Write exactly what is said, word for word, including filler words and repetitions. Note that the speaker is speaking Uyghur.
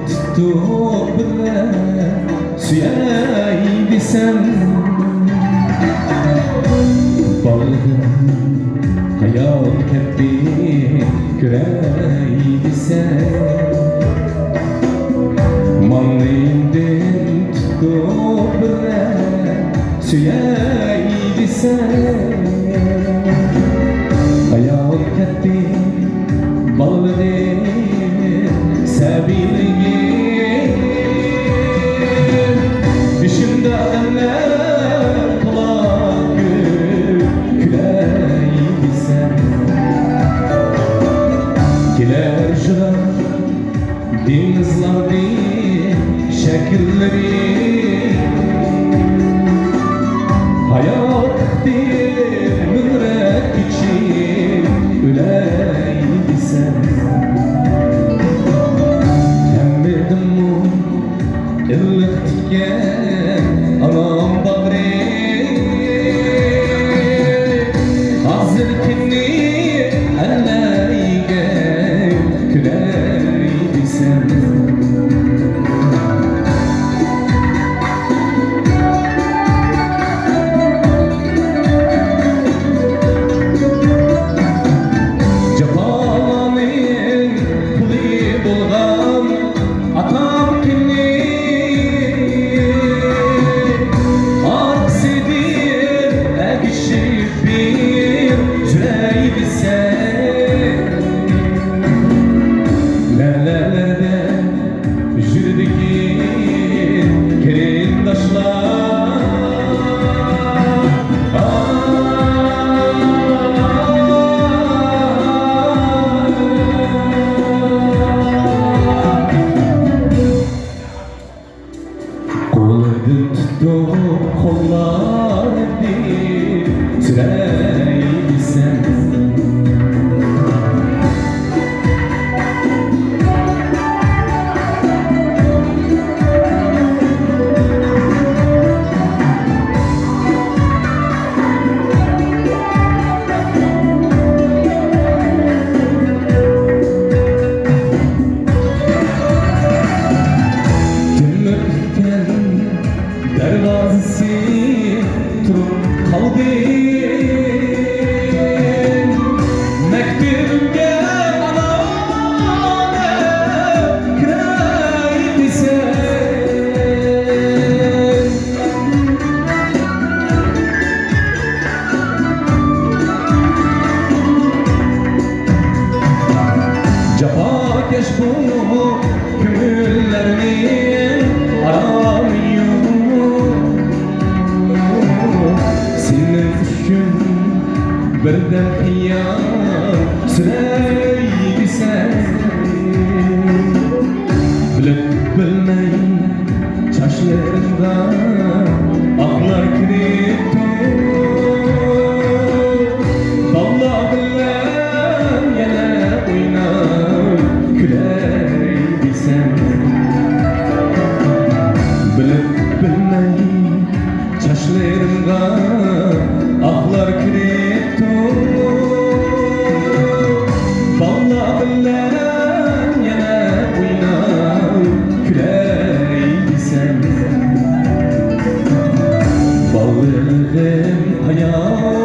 تۇتۇپ بىللە سۆيەي دېسەم، بالىدىن خىيال كەتتى كۆرەي دېسەم، ماڭلىمدىن تۇتۇپ بىللە سۆيەي دېسەم، خىيال كەتتى بالىلىرىم سەبىيلىكىم. بېشىمدا غەملەر تولا كۈلەي دېسەم، كېلەر شۇ دېڭىزلاردىن شەكىللىرى، ھاياتلىقتىن مۈڭرەپ كېچىپ ئۆلەي دېسەم، ھەممىدىنمۇ ئىللىق تىكەن ئانام باغرى. ھازىر كىمنى ئەللەيگە كۈلەي دېسەم، جاپالارنىڭ قۇلى بولغان ئاتام كىمنى ئارقىسىدىن ئەگىشىپ بىر يۈرەي دېسەم، لەۋلەردە يۈرىدىكى قېرىنداشلار. قولىدىن تۇتۇپ قوللاردىن سۆيەي دېسەم، تۈنلۈكتىن دەرۋازىسى تۇرۇپ قالدى. مەكتىۋىمگە ئانا دەپ كىرەي دېسەم، جاپاكەش بۇ كۆڭۈللەرنىڭ ئارامى يوق. سېنىڭ ئۈچۈن بىردەم خىيال سۈرەي دېسەم، بىلىپ بىلمەي چاچلىرىمغا ئاقلار كىرىپتۇ. بالىلار بىلەن يەنە ئويناپ كۈلەي دېسەم، بىلىپ بىلمەي چاچلىرىمغا ئاقلار كىرىپتۇ. بالىلار بىلەن يەنە ئويناپ كۈلەي دېسەم، بالىلىقىم ئاياغ